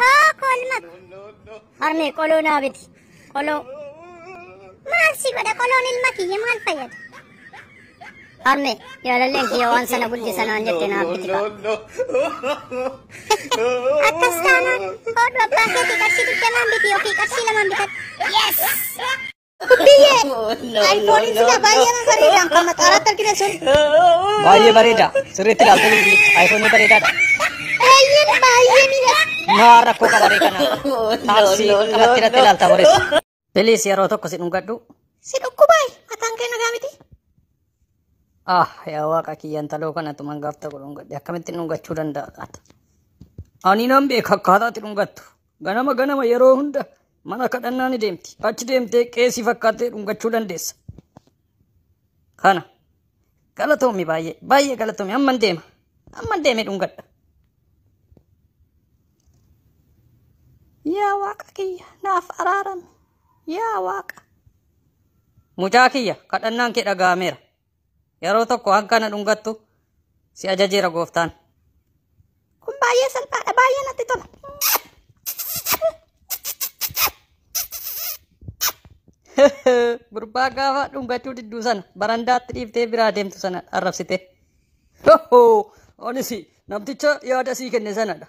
Haa kolma. Harmee qoloo naa biti. Qoloo. Maal si godha qoloon ilma kiyya maal fayyada? Harmee jaalalleen kiyya waan sana guddisa naan jette naaf biti kaa. Akkas taanaan hodhu abbaa keetii qarshii 20n biti yookiin qarshii 2n bitadhu. Yes! Biyyee! iPhone sila baay'ee bareedaan kan maxaaraatti argine sun. Baay'ee bareeda. Sirriitti ilaaltee bilbilicha. iPhone bareedaadha. Baay'ee baay'ee miidhaga. Maa rakkoo qabaree kana. Taaksii qabattee irratti ilaalta boris. Please yeroo tokko si dhungadhu. Si dhukkubaayi mataan kee nagaa miti. Ah yaa waaqa kiyya intaloo kanatu man gaaf tokko dhungadhe akkamittiin dhungachuu danda'a laata? Ani nan beeka akkaataa itti dhungattu. Ganama ganama yeroo hunda mana kadhannaa ni deemti. Achi deemtee qeesii fakkaattee dhungachuu dandeessa. Kana galatoomi baay'ee baay'ee galatoomi amman deema. Amman deemee dhungadha. Yaa waaqa kiyya naaf araarami. Yaa waaqa. Mucaa kiyya kadhannaan kee dhaga'ameera. Yeroo tokko akka na dhungattu si ajajeera gooftaan. Kun baay'ee salphaadha baay'ee natti tola. Gurbaa gaafa dhungachuu didduu sana barandaatti dhiiftee biraa deemtu sana arrabsite. Anis namticha yaada sii kenne sanadha.